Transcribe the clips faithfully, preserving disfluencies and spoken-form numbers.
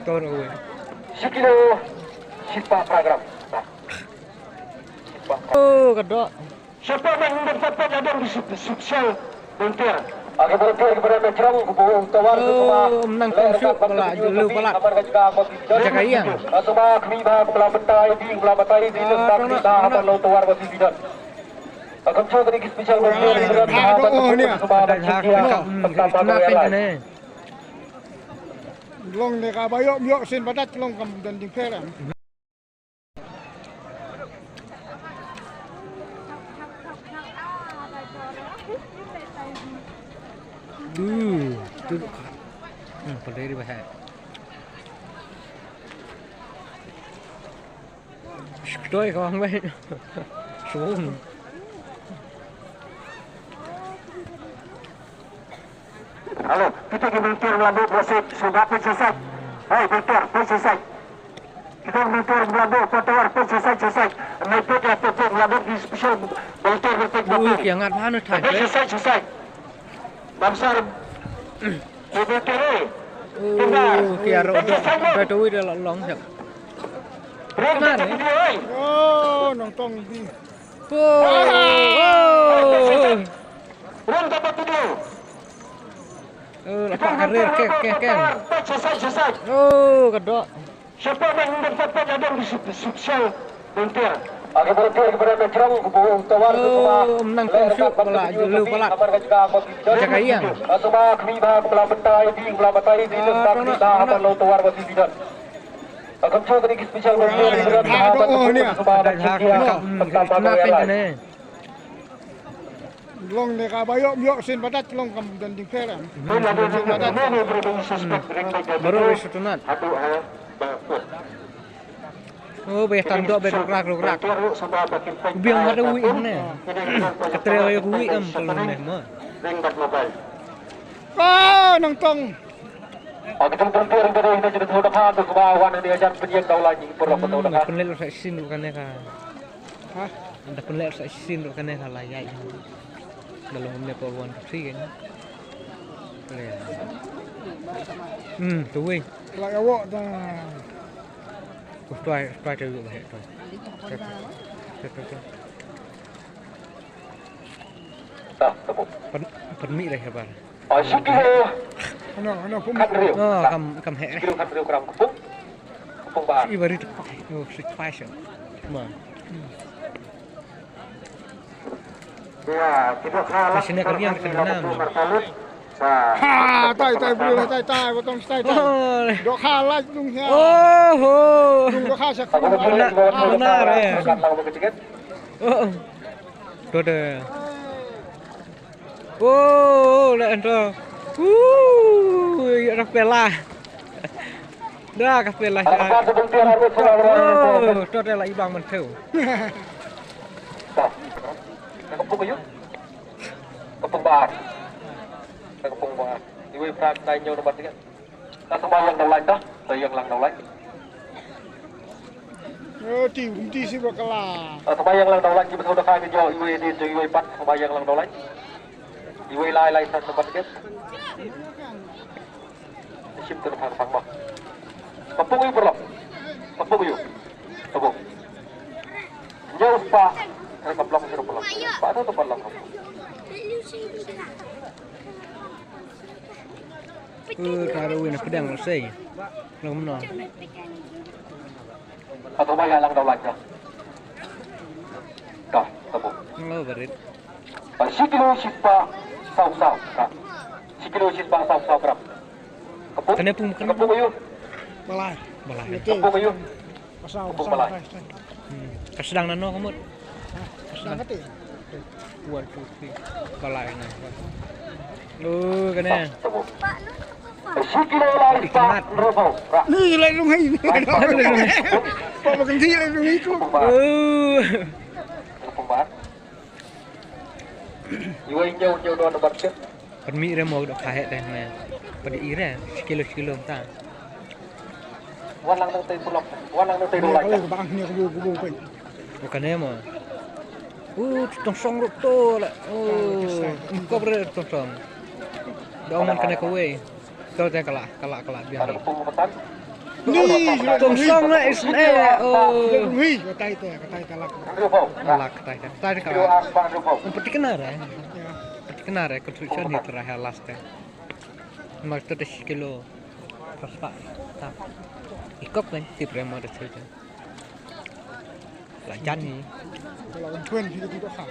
Shi kilo, shi spah gram. Shi spah gram. Oh, ka doh. Sha pdeng ban peit ïa don ki special volunteer. Agi volunteer ki badan na jrong ku bu tawar. Oh, mynta ka suk bala julu bala. Jaga ïang. Asuma khmih ba bala batai di bala batai di. Ah, tang na, tang na. Tawar ba di dan. Akan cuba ki special volunteer ki badan. Ah, doh, oh, ni. Ada hak. Long ne ka ba ïoh ïoh sin badat long kam don ding pher. Duh, duh. Hmm, pandai di bahai. Sktoi kawang bai. Sung. Halo, kita ki volunteer Melabuh, Bosek, sudah pun selesai. Hai, volunteer, pun selesai. Kita volunteer Melabuh, Kotor, pun selesai, selesai. Mai pun ya, pun Melabuh di special volunteer, volunteer, volunteer. Ui, ki hangat mana thang, pun eh? Selesai, selesai. Bamsar, volunteer, eh. Oh, ki arok tu, dah tu dah long siap. Ring, nah, tak ni. Video, eh. Oh, nongtong di. Oh, oh. Ron dapat tuduh. Oh, lapak karir, keng, keng, keng. Sesat, sesat. Oh, ka doh. Siapa yang dapat pelajaran di sub-, subsial volunteer? Agi volunteer ki badan na jrong, ku bu tawar. Oh, mynta ka suk bala julu bala. Jaga ïang. Asuma khmih ba bala batai di, bala batai di. Ah, tang na, tang na. Tawar ba di dan. Akan cuba ki special volunteer ki badan. Ah, doh, oh, ni. Ada hak, hmm, kena peng kene. Long ne ka ba ïoh ïoh sin badat long kam don ding pher. Sin badat. Baru wis tunat. Oh, ba tang doh ba rukrak rukrak. Biang hada wi ne. Katre wi wi em pelun ne ma. Ka nang tong. Agi tung tung ring ring ring ring tung tung tung tung wan ning ajan penyek tau lagi perlu tau dah. Penlek sa sin ruh kane ka. Hah? Dah penlek sa sin ruh kane ka la ïai. Dalam ne por wan tu si kan. Hmm, tu wei. La ya wok dah. Tuai, tuai tu wei tu. Dah, tepuk. Pen, penmi dah sabar. Ah, shi kilo. Ano, ano, pum. Khat hynriew. Oh, kam, kam heh. Shi kilo khat hynriew gram kepung. Kepung ba. Shi bari tu. Oh, shi pai sha. Ma. Ya, kita kalah. Sini ka riang ka nam. Ha, tai, tai, bri, tai, tai, botong, tai, tai. Oh. Doh khalaj dung ya. Oh, oh. Dung doh khalaj. Benar, benar, eh. Oh. Tuh deh. Oh, la ento. Uh, ya dah pela. Dah ka pela. Oh, tuh deh la ibang mentu. Kepung ayu. Kepung bar. Kepung bar. Iwe prak dai nyau nomor tiga. Ka sumbayang dau lain dah, sumbayang lang dau lain. Oh, ti, ti si bakala. Ka sumbayang lang dau lain, ki betul dah kai jo, iwe di jo, iwe pat, sumbayang lang dau lain. Iwe lai lai san tempat dia. Sim tu depan sang bah. Tepung iu perlu. Tepung iu. Tepung. Jauh spa. Ada keblong seru perlu. Spa tu tempat lang. Eh, ka ruh na pdeng sei. Long no. Ka sumbayang lang dau lain dah. Dah, tepung. Lo barit. Shi kilo shi spah saw saw gram. Shi kilo shi spah saw saw gram. Kepung. Kane pung, kane pung ayu. Balai. Balai. Kepung ayu. Pasal, kepung pasal, balai. Pasal. Hmm. Ka sdang nano ka mut? Hah? Ka sdang kati? One, two, three. Balai na. Oh, kane. Shi kilo lai spah hynriew saw. Ni lai rung hai. Kepung ba. Oh. Kepung ba. Iwei ñiew ñiew don ban tip. Pynmih re mo dok kha heh teh ne. Pynmih re shi kilo shi kilo mynta. Wan lang nang tei pulok. Wan lang nang tei dulai. Bang ne kubu kubu pun. Bukan ne mo. Uh, tong song ruh to la. Oh, kop re tong song. Dong man kane kawei. To teh kala kala kala biang. Ada kepung petan. Ni, kong song la is ne. Oh. Hi, katai te, katai te lak. Lak katai te, katai te ka. Pati kena re. Pati kena re, construction hi terakhir last time. Mar tu te kilo. Pas pak. Ikop kan, ti premo de sel. La jan ni. Kalau tuan kita tidak sah.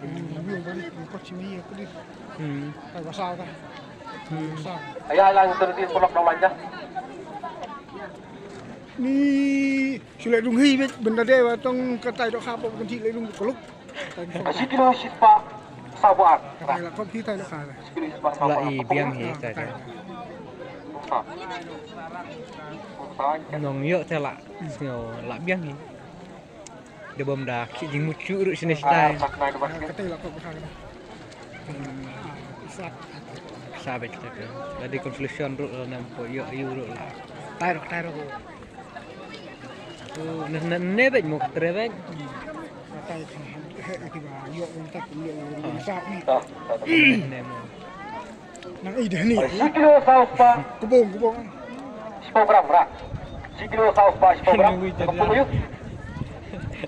Hmm. Ini yang balik, ini kau sini ya, aku di. Hmm. Kai pasal dah. Hmm. Pasal. Ayah lang tu di pulak dong lanja. Ni sila dung hi bet benda dia watong katai dok sapa bukan sila dung kolok. Shi kilo shispah saw phew ar. Katai la kop hi tai la ka. Shi kilo shispah saw phew ar. La i biang hi tai tai. Nong yo te la. Sngew la biang hi. Da bom da ki jingmut chu ruh sini sitai. Katai la kop ka. Sa bet kita. La di conclusion ruh la nam po yo yu ruh la. Tai ruh tai ruh. Oh, ne ne ne bet mo katre bet. Katai ka. Ki ba yo un tak yo un sa ni. Ne mo. Nang i dah ni. Shi kilo saw spah. Kubong, kubong. Spah gram, gram. Shi kilo saw spah, spah gram. Kubong yu.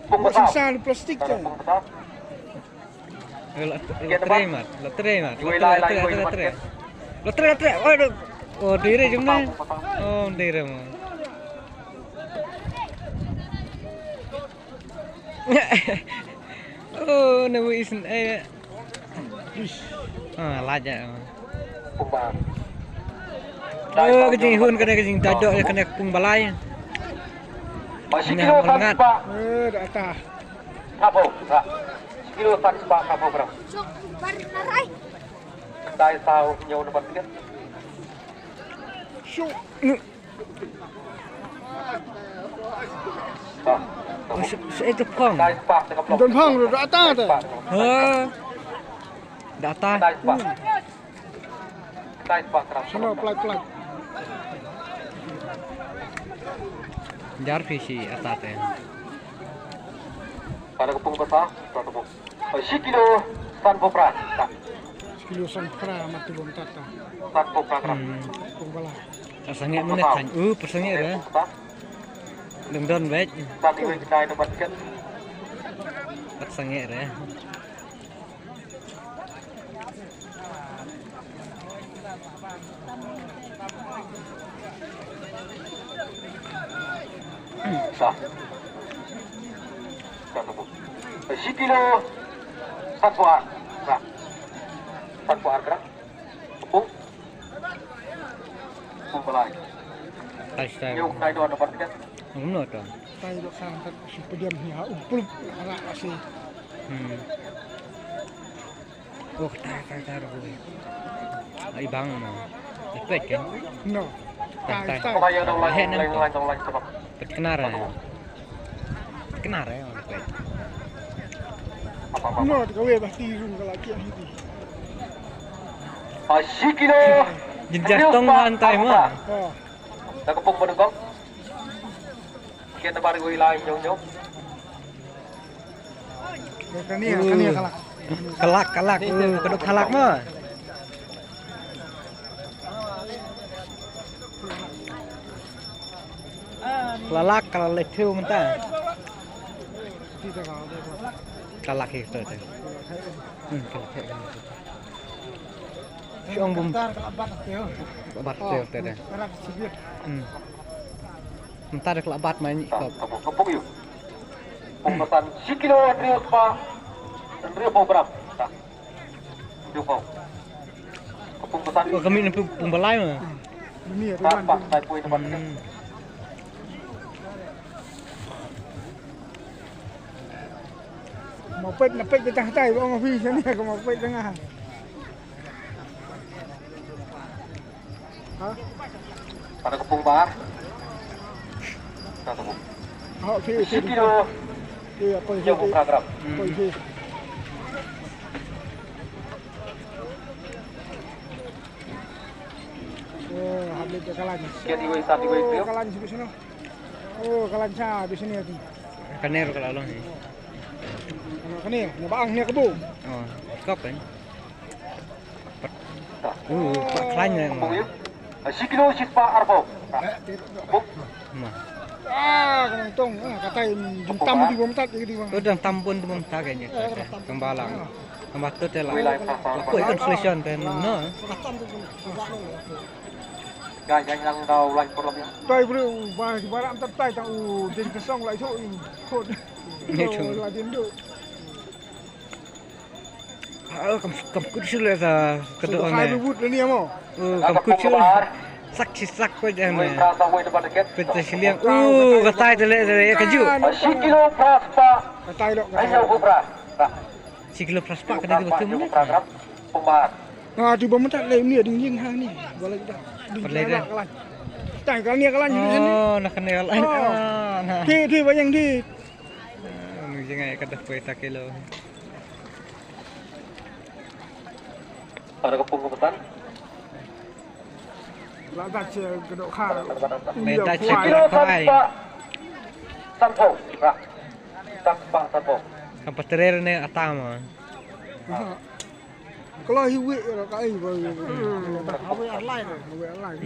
Kubong besar. Sisa plastik tu. Kubong besar. Lotre mat, lotre mat. Lotre, lotre, lotre. Lotre, lotre. Waduh. Oh, diri jumna. Oh, diri mo. Oh, nawi isin eh. Ah, laja. Oh, ka jinghun kane ka jingdadok ïa kane ka pung balai. Shi kilo san spah. Eh, da ata. Kapo, ha. Shi kilo san spah kapo berapa? Dai saw nyaw dapat tiga. Shu. Sa ito pang. Don pang, da ata te. Ha. Da ata. Sana plak plak. Jar phi shi ata te. Pada kepung peta, pada kepung. Shi kilo san phew phra. Shi kilo san phew phra matu bom tata. San phew phra gram. Hmm. Pung bala. Pasangit mana kan? Uh, pasangit re. Dong don baik. Tadi wei kedai tempat ket. Pasangit re. Sa. Sa tu. Shi kilo san phew ar. Sa. San phew ar gram. Tepung. Tepung balai. Hashtag. Yung kai don dapat tiga. Ngumno to. Tai dok sang tak si pediam ni ha umpul ara asi. Hmm. Oh, tai tai tai ro. Ai bang mo. Ipet kan? No. Tai tai. Kau bayar dong lain, lain, lain, dong lain, sebab. Pet kenar. Kenar eh, ipet. No, ka we ba ti rung ka la kian hi ti. Ah, shi kilo. Jin jas tong an tai mo. Oh. Dah kepung pada kau. Kian tebar goi lai nyong nyong. Kani, kani kalak. Kalak, kalak. Uh, kedok kalak mo. Kalak, kalak le thiu mynta. Kalak hi to te. Hmm, kalak hi. Shi ong bum. Kalak bat thiu te te. Hmm. Mynta da ka la bat mai ni kop. Ka pung, ka pung ïu. Pung pesan shi kilo hynriew spah hynriew phew gram. Hynriew phew. Ka pung pesan. Oh, kami ni pung, pung balai ma. Ni ya, pat, pat, pat, pui, pat. Hmm. Mau pet na pet kita tai, bang office ni, aku mau pet tengah. Ha? Pada kepung bah. Dah tepung. Ha, okey, okey. Shi kilo. Okey, apa yang dia buka gram. Apa yang dia? Oh, habis dia kalan. Sekian iwei satu iwei. Oh, kalan sini, sini. Oh, kalan sa di sini aku. Kane ruh ka la long hi. Kane, kane, kane ba ang ne ka bu. Oh, kop kan. Pat. Uh, pat khlaiñ ne. Ka bu ïu. Shi kilo shispah arphew. Buk. Ma. Ah, ka nongtong, ah, katai jingtam di bym tat, di bym. Udah tampun di bym tat kayaknya. Kembang. Kembang tu telah. Wei lai pa pa. Koi consolation pen no. Gai gai nang dau lai por lagi. Tai bru, ba di barak tat tai tang u jing kesong lai so. Khot. Ni tu. La jin du. Ah, kam kam kut shu le sa ka doh. Hai ne. Bubut le ni amo. Oh, kam kut shu. Sak shi sak ko jan ne. Pynta shiliang. Oh, ka tai te le te le ka ju. Shi kilo phra spah. Ka tai lo. Ai jau ko phra. Shi kilo phra spah ka dei ka betul ne. Pemar. Ah, di bawah mentat le ni ding jing ha ni. Boleh dah. Boleh dah. Tang kal ni kal ni. Oh, nak kena kal. Ah, nah. Ti ti bayang di. Ah, nu jing ai ka dah poi ta kilo. Ada kepung kepesan. Lada che gedok kha. Lada che gedok kha. Sanpong. Sanpong, sanpong. Kan paterer ne atam. Kalau hiwi ro kai ba. Hawi alai. Hawi alai.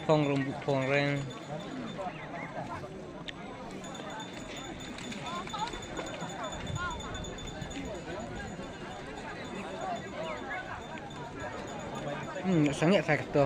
Phong rong bu phong reng. Hmm, sangya sa kato.